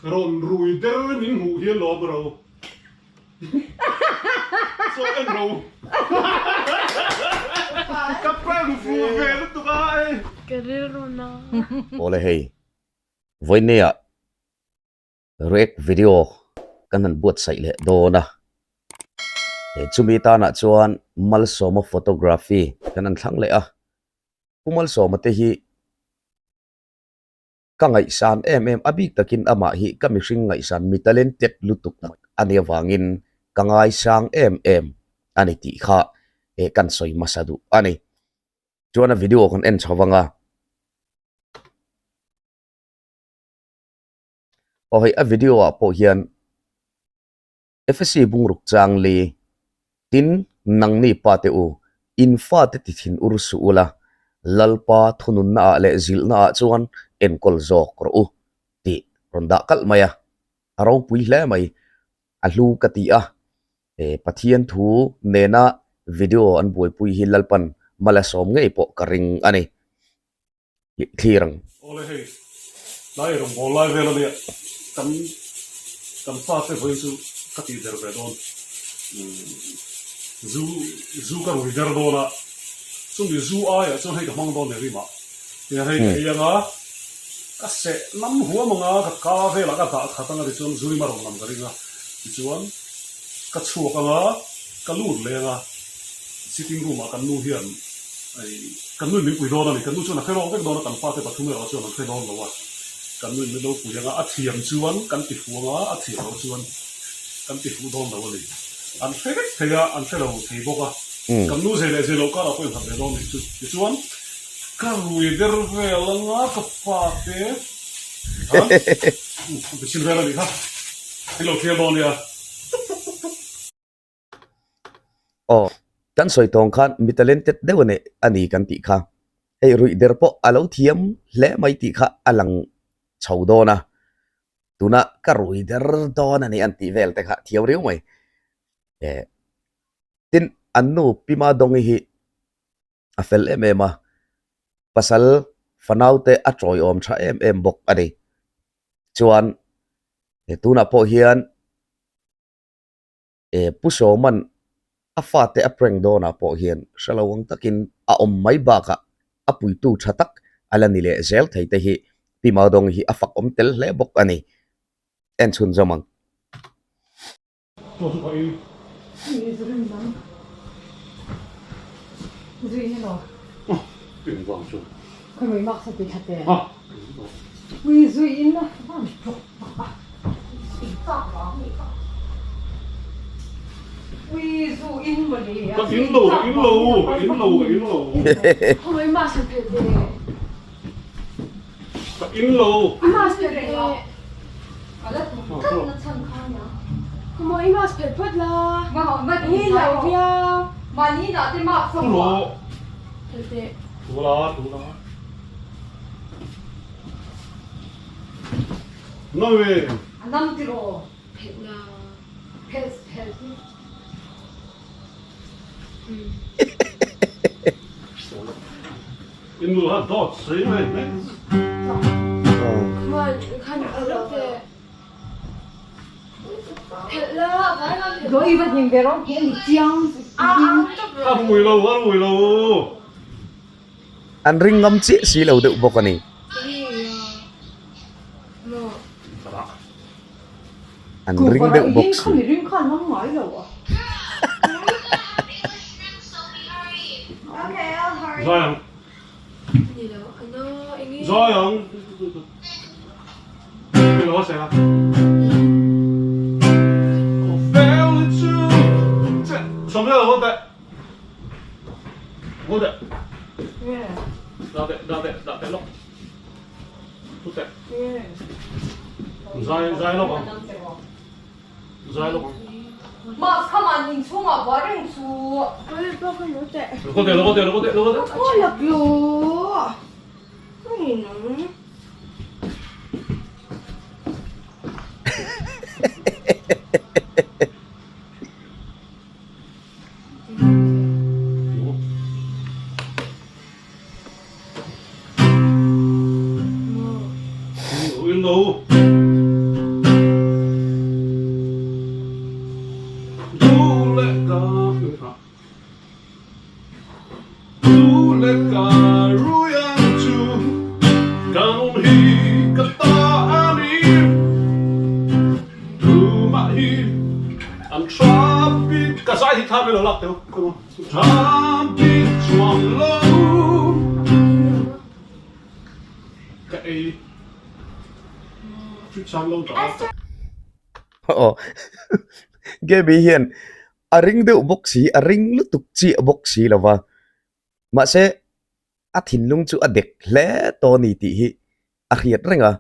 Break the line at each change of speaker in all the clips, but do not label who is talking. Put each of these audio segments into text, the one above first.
Rawn rui der min hmuh hian lawm ro. Chaw en ro. Ka prank fu ve lutuk a ei.
Ka rilru na.
Awle hei, vawinia react video kan han buatsaih leh dawn a, chumi tanah chuan Malsawma photography kan han thlang leh a, Pu Malsawma te hi Ka ngaihsan em em, a bik takin amah hi ka mihring ngaihsan mi talented lutuk tak a nih avangin ka ngaisang em em a ni tih kha eh kan sawi hmasa duh a ni. Chuan a video kan en chho vang a. Aw hei a video ah pawh hian Efesi bungruk chang li, Tin, nangni pate u, in fate ti thin ur suh ula, Lalpa thununnaah leh zilhnaah chuan enkawl zawk rawh u, tih rawn dah kalh mai a. A ropui hle mai, a hlu ka ti a. Pathian thu nena video an buaipui hi Lalpan mal a sawm ngei pawh ka ring a ni. Thlir ang.
Awle hei, tlai rawngbâwl lai vel ania, kan kan fate vawiin chu ka tih der ve dawn. Zu zu ka rui der dawn a, chumi zu aiah chuan hei ka hmang dawn eng rimah. Tihian hei ka ei anga, ka seh lam huam anga, ka ka velah ka dah khat anga tichuan zu rim a rawn lam ka ring a, tichuan ka chhuak anga ka lut leh anga. Sitting room ah kan nu hian kan nu in min pui dawn a ni, kan nu chuan a hre rawk vek dawn a, kan fate pathum erawh chuan an hre dawn lo a, kan nu in min lo pui anga a thiam chuan kan ti fuh anga a thiam loh chuan kan ti fuh dawn lo a ni. An hre vek thei a, an hre lo thei bawk a, kan nu zei leh zei loh karah pawh innghat ve dawn nih chu. Tichuan ka rui der vel anga ka fate an ti chhin vel a nih kha, in lo thlir dawn nia.
Aw, kan sawi tawng khan mi talented deuh a neih a ni kan tih kha. Hei ruih der pawh a lo thiam hle mai tih kha a lang chho dawn a, tuna ka rui der dawn a ni an tih vel te kha thiam riau mai. Eh, tin an nu Pi Madongi hi a fel em em a, pasal fanau te a tawiawm tha em em bawk a ni. Chuan tunah pawh hian E Pu Sawman a fate a prank dawnah pawh hian hre lo ang takin a awm mai bakah a puitu tha tak a la ni leh zel thei te hi Pi Maudawng hi a fak awm tel hle bawk a ni. En chhun zawm ang.
Ka in lo, ka in lo, ka in lo, ka in lo. Ka in lo. Thu la, thu la. Nawi.
A nam ti rawh. Phelh la. Phelh phelh hi.
In nu ha dawt sei mai mai.
Khan khan phelh teh. Phelh la vai la phelh.
Dawih va hnim ve rawh ki a ni chiang.
A rui lo a rui lo.
An ring ngam chiah si lo deuh bawk a ni. An ring deuh bawk si.
Ka zai hi tha mai lo lak teu. Tham bik chuang lo. Ka ei. Fridge an lo dah a.
Aw. Gaby hian a ring deuh bawk si, a ring lutuk chiah bawk si lo va. Mahse, a thinlung chu a dek hle tawh a ni tih hi a hriat reng a.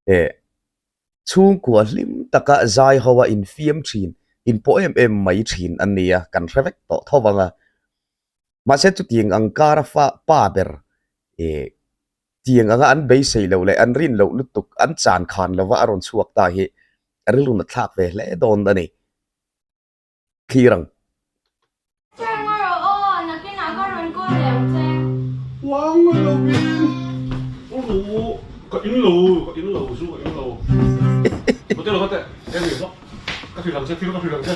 Eh, chhungkua hlim taka zai ho a infiam thin, inpawh em em mai thin an ni a, kan hre vek tawh tho vang a. Mahse chutiang ang kara fa pa ber eh tiang anga an beisei loh leh an rin loh lutuk an chan khan lova a rawn chhuak ta hi a rilru na thlak ve hle dawn a ni. Thlir ang.
Sir ngaw rawh aw, nakinah ka rawn call leh ang che.
Uang lo in u ka in lo ka in lo zu ka in lo hotel ka teh em ni bawk ka hrilh ang che thil ka hrilh ang che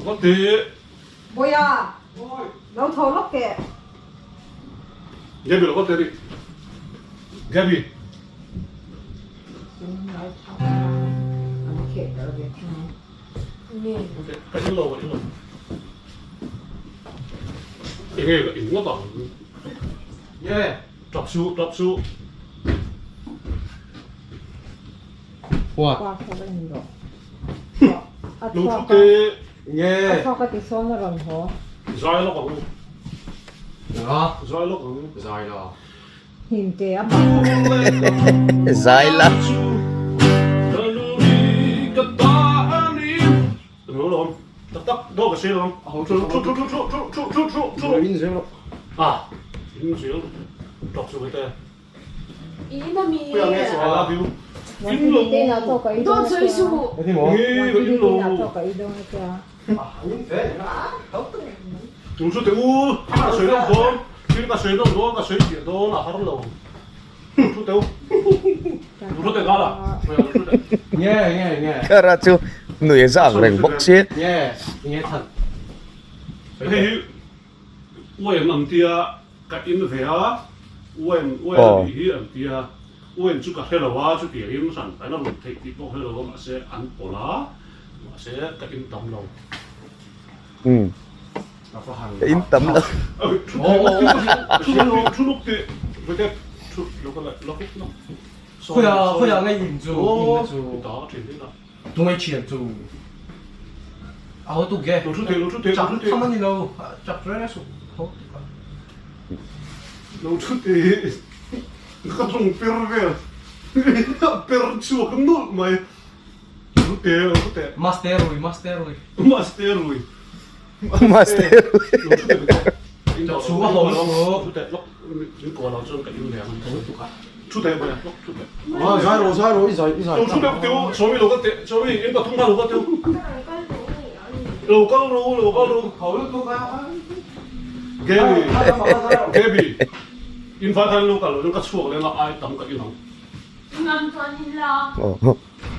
ka ti
Boya lo tho lawk teh.
Gaby lo ka teh rih Gaby. Ka in lo ka in lo. Enge ka in ngawt ang. Nge tap su tap su.
What?
Lo thu te.
Nge.
Zai lawk ang u. Zai lawk ang u.
Zai la.
Zai la.
Tung chu teh u, ka sawi deuh dawn, thil ka sawi deuh dawn, ka sawi chiah dawn a har lo. Tung chu teh u, tung chu teh nghal a, tung chu teh.
Nge nge nge.
Kara chu nui a zak reng bawk si.
Nge nge chhan.
Hei hi uain an tia ka in ve a, uain uain a nih hi an tia, uain chu ka hre lo a, chutiangin hran pahin a rawn theih tih pawh hre lo a, mahse an pawlh a, mahse ka in tam lo.
Umm ka in tam lo.
Master rui master rui.
Master rui.
Master rui.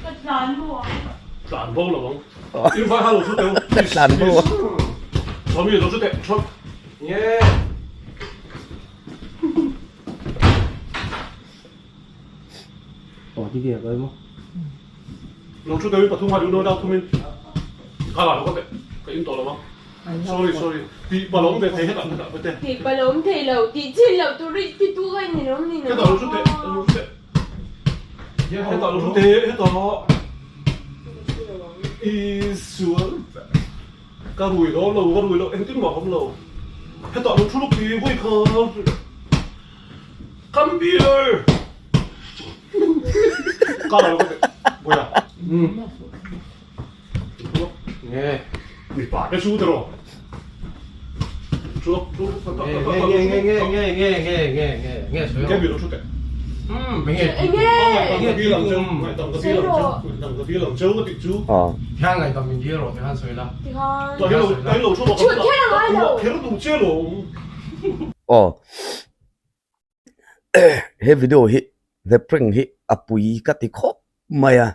Ka tlan bo ang.
Tlan bo lo ang. In vai kha lo thu teh u.
Ka tlan bo ang.
Sawmi lo thu teh. Thawt.
Nge. Aw ti ve kai maw.
Lo thu teh u pathum ha du no dau thum in. Kha la lo ka teh. Ka in tawh lo ang. Sorry sorry. Tih palawm ve thei hetah hetah ve teh.
Tih palawm thei lo. Tih chin loh tur i ti tu ka in ni lo ni lo.
Hetah lo thu teh. Lo thu teh. Hetah lo thu teh hetah i sual ka rui dawn lo ka rui lo engtin mah ka awm lo hetah lo thu luk ti vawi kha come here ka lo ka teh vawi a
nge
mipa te chu tiraw chu chu
nge nge nge nge nge nge nge nge nge sawi
nge bi lo thu teh
um nge
nge
nge dil ang cheu ngaihdam ka dil ang cheu ngaihdam ka dil ang cheu ka tih chu
hian ngaihdam min dil rawh ti khan sawi la
ti khan
ta hi lo ta hi lo thu
chhut kher a ngai lo
kher duh che lo
aw he video hi the prank hi a pui ka ti khawp mai a.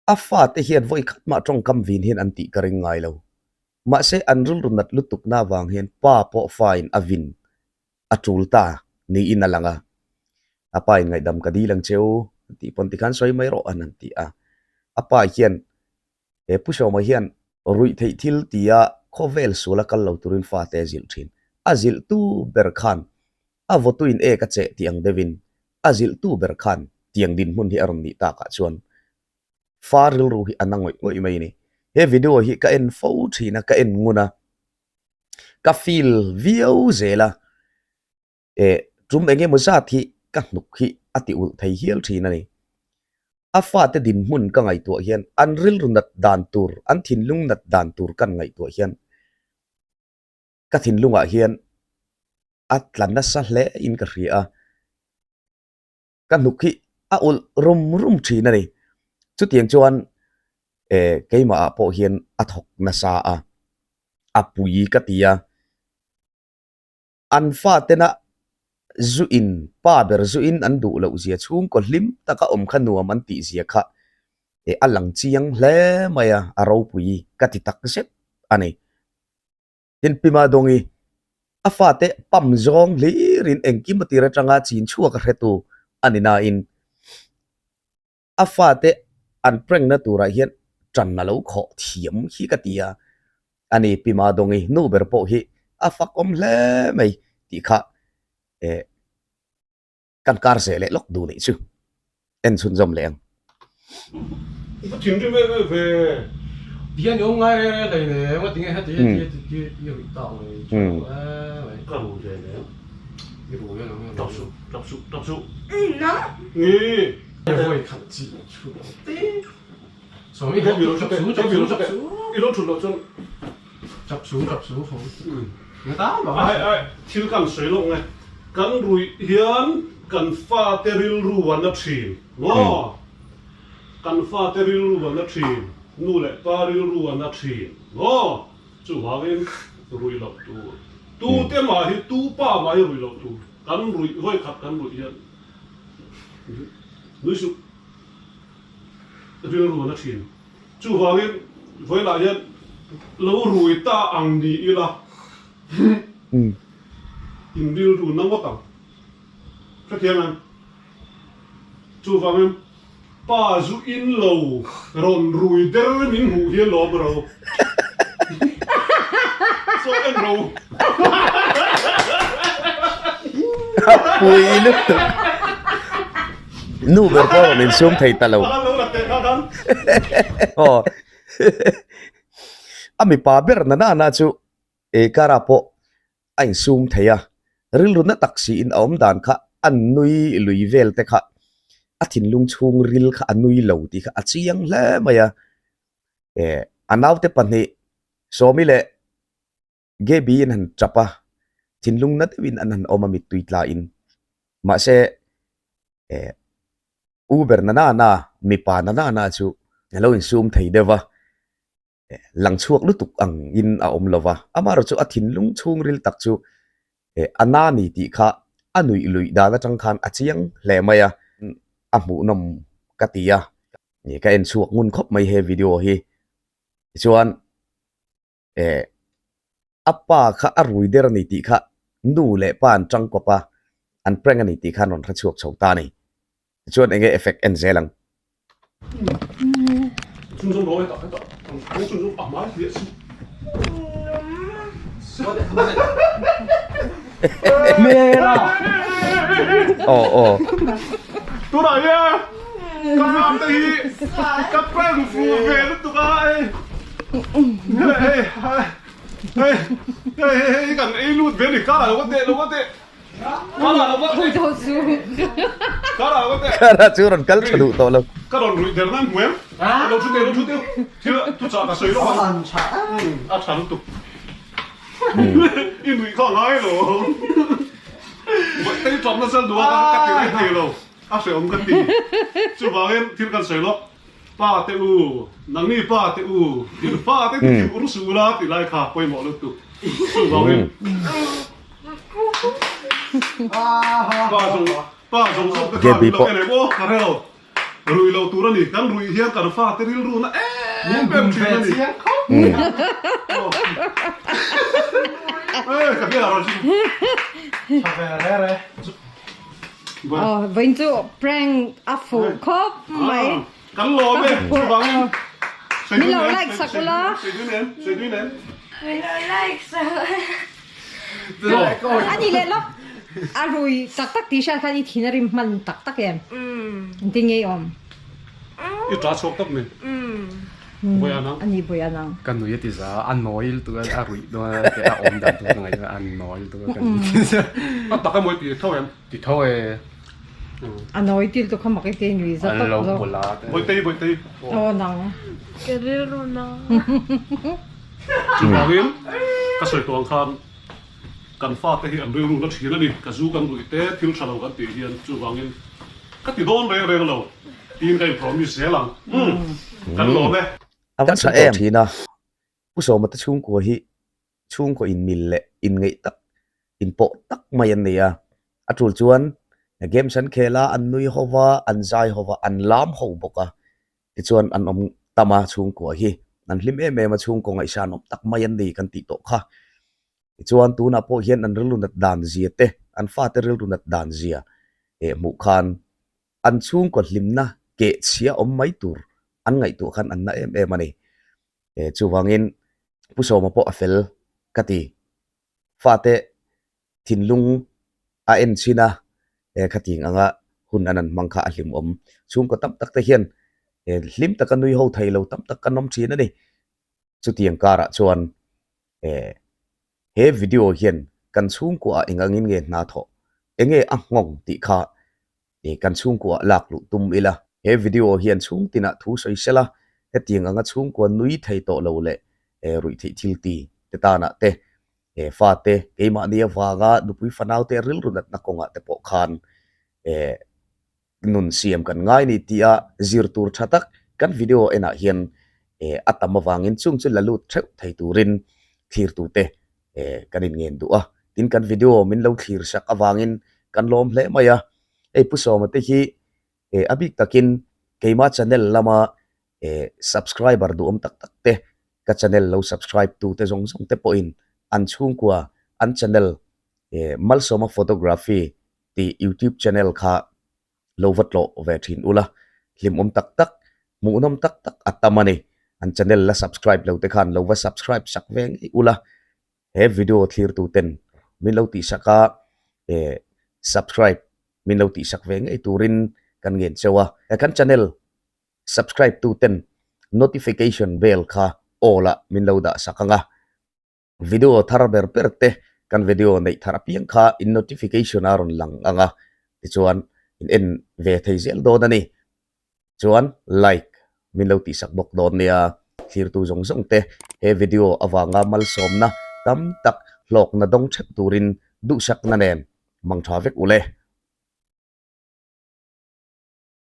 A fate hian vawi khat mah tawngkam vin hian an tih ka ring ngai lo. Mahse an rilru nat lutukna avang hian pa pawh fain a vin a tul ta niin a lang a. A pa in ngaihdam ka dil ang che u an tih pawn tikhan sawi mai rawh an han ti a. A pa hian. He Pu Sawma hian ruihtheih thil tia khawvel suala kal lo turin fate a zilh thin. A zilhtu ber khan a vawtuin ek a cheh tih ang deuhin a zilhtu ber khan tiang dinhmun hi a rawn nih takah chuan fa rilru hi a na ngawih ngawih mai a ni. He video hi ka en fo thin a, ka en ngun a, ka feel viau zel a. Eh, tum eng emaw zat hi ka hnuk hi a ti ulh thei hial thin a ni. A fate dinhmun ka ngaihtuah hian an rilru nat dan tur, an thinlung nat dan tur kan ngaihtuah hian ka thinlungah hian a tla nasa hle in ka hria a. Ka hnuk hi a ulh rum rum thin a ni. Chutiang chuan eh keimahah pawh hian a thawk nasa a, a pui ka ti a. An fatena zu in, pa ber zu in an duh loh zia chhungkaw hlim taka awm kha nuam an tih zia kha eh a lang chiang hle mai a, a ropui ka ti tak zet a ni. Tin Pima Dawngi, a fate pam zawng hlirin engkim a tir atanga chin chhuak a hretu a ni nain, a fate an prank na turah hian tan a lo khawh thiam hi ka ti a, ani Pi Madawngi nu ber pawh hi a fakawm hle mai tih kha eh kan kar zeh leh lawk duh nih chu en chhunzawm leh ang.
Ka thinrim em em ve.
Tihian i awm ngai reng reng hlei nem a tinge heti heti heti ti i ruih tak mai tha lo e mai.
Ka rui ve nem.
I rui a lo nge.
Tap suh tap suh tap suh. Ngi.
Vawi khat chi chhut te. Sawmi ho chap su chap su chap su.
I lo thut loh chuan.
Chap su chap su ho. Nga ta ma.
Ai ai thil kan sawi lawk nge. Kan ruih hian kan fate rilru a na thin maw. Kan fate rilru a na thin, nu leh pa rilru a na thin maw. Chuvangin ruih loh tur. Tu te mah hi tu pa mah hi ruih loh tur. Kan ruih vawi khat kan ruih hian. Nui suh rilru a na thin. Chuvangin vawilah hian lo rui ta ang ni ila in rilru na ngawt ang. Hrethiam em? Chuvangin pa zu in lo rawn rui der min hmuh hian lawm ro. Saw en ro.
A pui lutuk. Nu ber pawh rawn insum thei ta lo. Aw. A mipa ber na nana chu e kara pawh a insum thei a. Rilru na tak siin a awm dan kha a nui lui vel te kha a thinlung chhung ril kha a nui lo tih kha a chiang hle mai a. Eh a naute pahnih Sawmi leh Gaby in han tap a, thinlung na deuhin an han awm a mittui tlain. Mahse eh U ber na nana, mipa na nana chu a lo insum thei deuh va, lang chhuak lutuk ang in a awm lo va. Amaherawhchu chu a thinlung chhungril tak chu eh a na ni tih kha a nuih luih dan atang khan a chiang hle mai a, a hmuhnawm ka ti a. Ka en chhuak ngun khawp mai he video hi. Tichuan eh a pa kha a rui der a ni tih kha nu leh pa an tang kawp a, an prank a ni tih kha an rawn hre chhuak chho ta a ni. Tichuan enge effect en zel ang. Aw aw.
Ka fate hi ka prank fuh ve lutuk a hei hei hei hei hei kan ei lut ve a ni kar ah lo va teh lo va teh kar ah lo va teh kar ah lo va teh
kar ah chu rawn kal tha duh tawh lo
ka rawn ruih der nan hmu em lo thu teh lo thu teh thil thu chah ka sawi lawk ang a tha lutuk i nuih kha a ngai lo tei tawp nasa duh a ka ti reng thei lo. A hrehawm ka ti. Chuvangin thil kan sawi lawk, Pa te u, nangni pa te u, in fa te ti ur suh ula tih lai kha pawimawh lutuk. Chuvangin pa zawng pa zawng zawng te kha ruih loh en em aw ka hre lo. Ruih loh tur a ni. Kan ruih hian kan fa te rilru na em em thin a ni. Ka hriat a rawn
Aw vawiin chu prank a fuh khawp mai.
Kan lawm e chuvangin.
Min lo like sak ula.
Min lo like sak ula.
A ni leh lawk. A rui tak tak tih hriat khan i thin a rim hman tak tak em? Engtin nge i awm?
I ta chhuak tak ni. Bawi a nang.
A ni bawi a nang.
Ka nui a ti za, a nawi lutuk a, a ruih dawn a, a awm dan tur ka ngaihtuah a, a nawi lutuk a ka nui ti za.
A tak emaw i ti tho em?
Ti tho e.
A nawi til tu kha mak i ti nui za tawp
zawk. An lo te.
Bawihtei bawihtei.
Aw nang.
Ka rilru na.
Chuvangin ka sawi tawh ang khan kan fate hi an rilru na thin a ni. Ka zu kan ruih te thil tha lo kan tih hian chuvangin ka ti dawn reng reng lo tiin ka in promise zel ang. Kan lawm e.
A va tha em thin a. Pu Sawma te chhungkua hi chhungkaw inmil leh inngeih tak, inpawh tak mai an nei a. A tul chuan games an khel a, an nui ho va, an zai ho va, an lam ho bawk a. Tichuan an awm tam a chhungkua hi an hlim em em a, chhungkaw ngaihsan awm tak mai an ni kan tih tawh kha. Tichuan tunah pawh hian an rilru nat dan zia te, an fate rilru nat dan zia eh hmuh khan an chhungkaw hlimna keh chhia awm mai tur an ngaihtuah khan an na em em a ni. Chuvangin Pu Sawma pawh a fel ka ti. Fate thinlung a en chhin a, khating anga hun an an hmang kha a hlimawm. Chhungkaw tam tak te hian hlim taka nui ho thei lo tam tak kan awm thin a ni. Chutiang karah chuan he video hian kan chhungkuaah eng angin nge hna thawh, enge a nghawng tih kha Kan chhungkuah lak luh tum ila. He video hian chhung tinah thu sawi sela, hetiang anga chhungkua nui thei tawh lo leh ruih theih thil ti te tanah te, fate keimahni avanga nupui fanau te rilru natna kawngah te pawh khan nun siam kan ngai ni tia zir tur tha tak kan video enah hian a tam avangin chung chu la lut theuh thei turin thlirtute kan inngen duh a, tin kan video min lo thlir sak avangin kan lawm hle mai a, hei Pu Sawma te hi a bik takin keima channel lama subscriber duhawm tak tak te ka channel lo subscribe tu te zawng zawng te pawhin an chhungkua an channel Malsawma Photography tih youtube channel kha lo va tlawh ve thin ula, hlimawm tak tak, hmuhnawm tak tak a tam a ni. An channel la subscribe lo te khan lo va subscribe sak ve ngei ula, he video thlir tu ten min lo tih sak a, eh subscribe min lo tih sak ve ngei turin kan ngen cheu a. Kan channel subscribe tu ten notification bell kha all ah min lo dah sak ang a. Video thar ber ber te kan video neih thar apiang kha in notification a rawn lang ang a, tichuan in en ve thei zel dawn a ni. Chuan like min lo tihsak bawk dawn nia, thlirtu zawng zawng te he video avanga malsawmna tam tak hlawkna dawng theuh turin duhsakna nen mang tha vek u le.